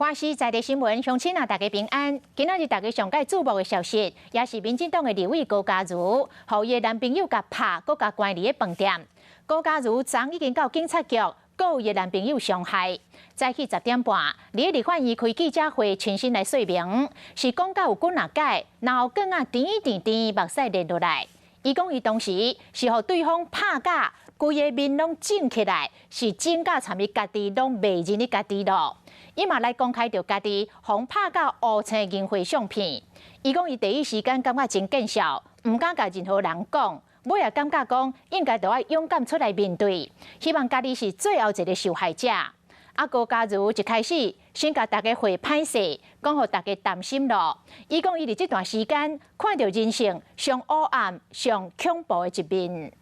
華視在地新聞，鄉親啊，大家平安。今仔日大家上蓋矚目的消息，也是民進黨的立委高嘉瑜，予伊的男朋友共拍，閣共關佇咧飯店。高嘉瑜昨已經到警察局告伊的男朋友傷害。早起10點半，佇咧立法院開記者會，親身來說明，是講到有幾若擺，然後更啊甜甜甜，目屎流落來。伊講伊當時是予對方拍甲規个面攏腫起來，是腫甲參伊家己攏袂認得家己囉。伊嘛來公開著家己予拍甲烏青銀花相片。伊講伊第一時間感覺真見笑，毋敢共任何人講，尾也感覺講應該著愛勇敢出來面對，希望家己是最後一个受害者。啊，高嘉瑜一開始先共大家回歹勢，講予大家擔心囉。伊講伊佇這段時間看著人性上烏暗、上恐怖的一面。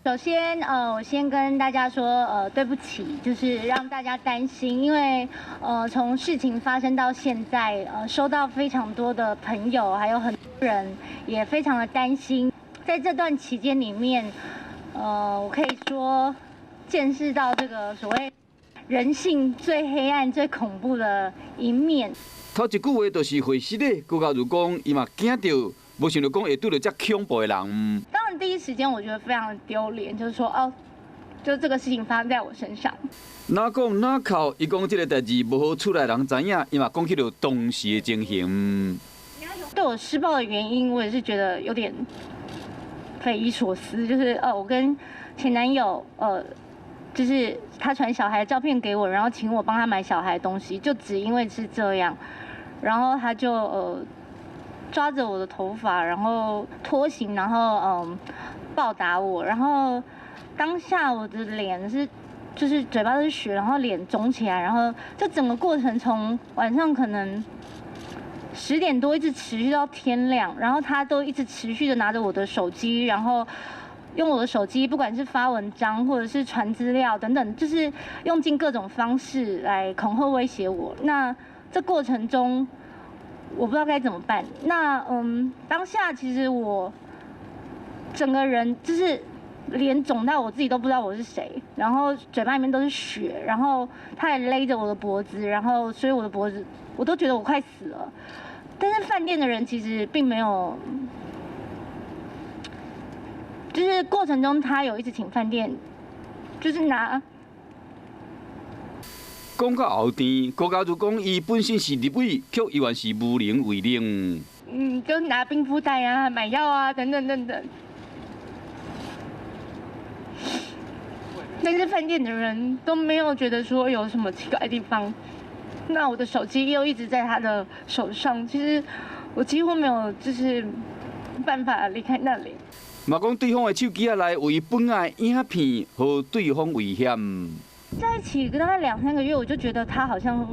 首先，我先跟大家說，對不起，就是讓大家擔心，因為，從事情發生到現在，收到非常多的朋友，還有很多人也非常的擔心。在這段期間裡面，我可以說見識到這個所謂人性最黑暗、最恐怖的一面。頭一句話就是會失禮，高嘉瑜講，伊嘛驚著，無想著講會拄著遮恐怖的人。當然，第一時間我覺得非常的丟臉，就是說，哦，就這個事情發生在我身上。哪講哪哭，伊講這个代誌無予厝內人知影，伊嘛講起著當時的情形。對我施暴的原因，我也是覺得有點匪夷所思，就是我跟前男友，就是他傳小孩的照片給我，然後請我幫他買小孩的東西，就只因為是這樣，然後他就抓着我的頭髮，然後拖行，然後暴打我，然後當下我的臉是就是嘴巴都是血，然後臉腫起來，然後這整個過程從晚上可能10點多一直持續到天亮，然後他都一直持續的拿着我的手機，然後用我的手機，不管是發文章或者是傳資料等等，就是用盡各種方式來恐嚇威脅我。那這過程中，我不知道該怎麼辦。那當下其實我整個人就是臉腫到我自己都不知道我是誰，然後嘴巴裡面都是血，然後他也勒着我的脖子，然後所以我的脖子我都覺得我快死了。但是飯店的人其實並沒有。就是過程中，他有一直請飯店，就是拿。講到後邊，高嘉瑜講，伊本身是立委，卻依然是無能為力。就拿冰敷袋啊，買藥啊，等等等等。但是飯店的人都沒有覺得說有什麼奇怪的地方。那我的手機又一直在他的手上，其實我幾乎沒有就是辦法離開那裡。嘛講對方的手機仔內有伊本愛影片，予對方威脅。在一起大概兩三個月，我就覺得他好像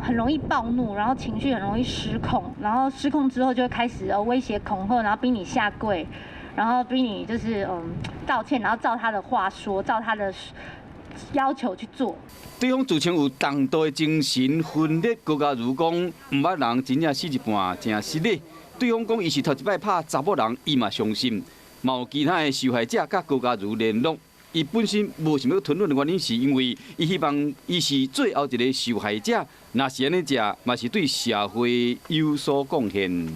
很容易暴怒，然後情緒很容易失控，然後失控之後就會開始威脅恐嚇，然後逼你下跪，然後逼你就是道歉，然後照他的話說，照他的要求去做。對方自稱有重度的精神分裂，高嘉瑜講毋捌人真正死一半，誠失禮。對方講伊是頭一擺拍查某人，伊嘛傷心。嘛有其他的受害者佮高嘉瑜聯絡，伊本身無想欲吞忍的原因，是因為伊希望伊是最後一个受害者，若是按呢食，嘛是對社會有所貢獻。